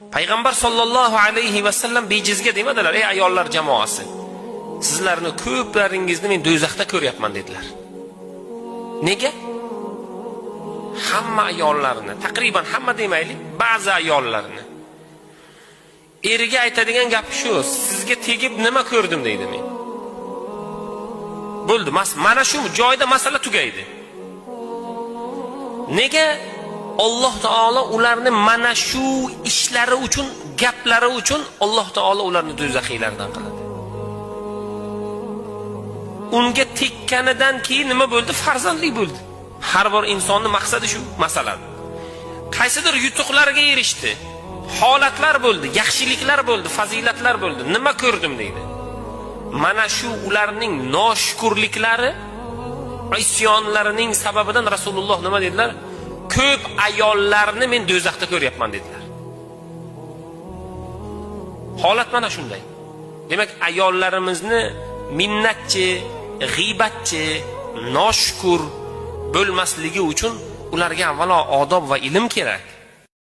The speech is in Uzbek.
Payg'ambar sollallohu alayhi vasallam bejizga demadilar: "Ey ayollar jamoasi, sizlarni ko'plaringizni men do'zaxda ko'ryapman", dedilar. Nega? Hamma ayollarni, taqriban hamma demaylik, ba'zi ayollarni eriga aytadigan gapi shu: "Sizga tegib nima ko'rdim", deydi men. Bo'ldi, mana shu joyda masala tugaydi. Nega? Alloh taolo ularni mana shu ishlari uchun, gaplari uchun Alloh taolo ularni do'zaxiylardan qiladi. Unga tekkanidan keyin nima bo'ldi? Farzandli bo'ldi. Har bir insonning maqsadi shu, masalan. Qaysidir yutuqlarga erishdi. Holatlar bo'ldi, yaxshiliklar bo'ldi, fazilatlar bo'ldi. Nima ko'rdim deydi. Mana shu ularning noshukurliklari, isyonlarining sababidan Rasululloh nima dedilar? Ko'p ayollarni men do'zaxda ko'ryapman dedilar. Holat mana shunday. Demak, ayollarimizni minnatchi, g'iybatchi, noshukur bo'lmasligi uchun ularga avvalo odob va ilm kerak.